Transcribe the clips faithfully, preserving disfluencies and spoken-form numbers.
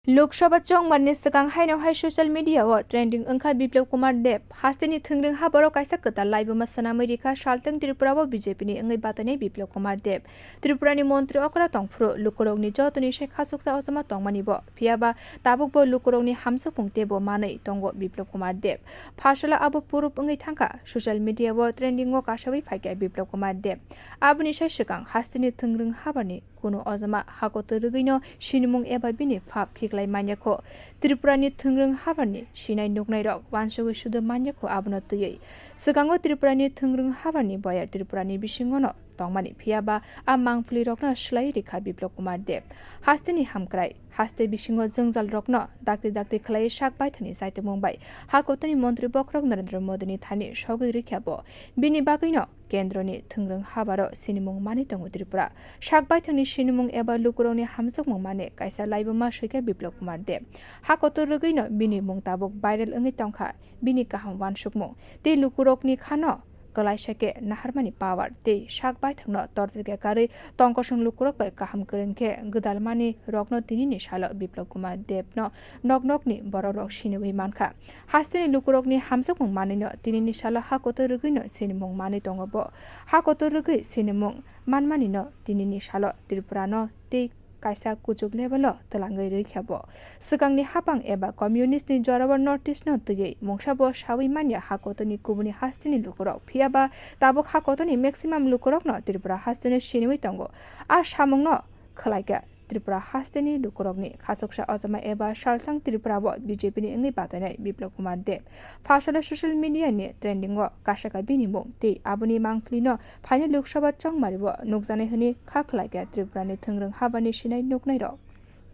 Lok Sabha chongmarni swkang haino hai social media o trending wngkha Biplab Kumar Deb. Hasteni thwngrwng habaro kaisa kwtal laibuma swnamwi rikha, saltwng Tripura o B J P ni wngwi batainai Biplab Kumar Deb. Tripura ni montri okra tongphuru lukurokni jotoni sai khasuksa ojama tongmani bo. Phiyaba tabukbo lukurokni hamjakmung teibo manwi tongo Biplab Kumar Deb. Pharsala abo purub wngwi thangkha, social media o trending o kasawi phaikha Biplab Kumar Deb. Aboni sai swkang hasteni thwngrwng habani kunu ojama hakotor rwgwino sinimung eba bini phap khiklai manyakho. Tripurani thwngrwng habarni sinai nuknairok wansugwi sudo manyakho abono twiwi. Swkango Tripurani thwngrwng habarni boyar Tripurani bisingono tongmani, phiyaba a mangphlirokno swlaiwi rikha Biplab Kumar Deb. Hasteni hamkrai, haste bisingo jwngjalrokno dakti dakti khlaiwi sak baithangni chaitumung bai hakotorni montri bokhorok Narendra Modini thani sogwi rikha bo. Bini bagwino kendroni thwngrwng habaro sinimung manwi tongo Tripura. Sak baithangni sinimung eba lukurokni hamjakmung manwi kaisa laibuma swikha Biplab Kumar Deb. Hakotor rwgwino bini mung tabuk viral wngwi tongkha, bini kaham wansukmung tei lukurokni khano kwlaisa khe naharmani power tei sak baithangno torjak ya karwi tongkosong lukurok bai kaham kwrwng khe gwdalmani rokno tinini salo Biplab Kumar Debno nok nokni borokrok siniwi mankha. Hasteni lukurokni hamjakmung manwino tinini salo hakotor rwgwino sinimung manwi tongo bo. Hakotor rwgwi sinimung manmanino tinini salo Tripurano tei kaisa kuchuk level o twlangwi rwikha bo. Swkangni hapang eba communist ni jorao North East no twiwi mungsa bo sawi manya hakotorni kubuni hasteni lukurok, phiyaba tabuk hakotorni maximum lukurokno Tripura hasteni siniwi tongo. A samungno khwlaikha Tripura hasteni lukurokni khasuksa ojama eba saltwng Tripura o B J P ni wngwi batainai Biplab Kumar Deb. Pharsala social media ni trending o kasaka bini mung tei aboni mangphlino phainai Lok Sabha chongmari o nukjaknai hwnwi kha khwlaikha Tripura ni thwngrwng habani sinai nuknairok.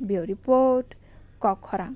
Bureau Report, Kokkhorang.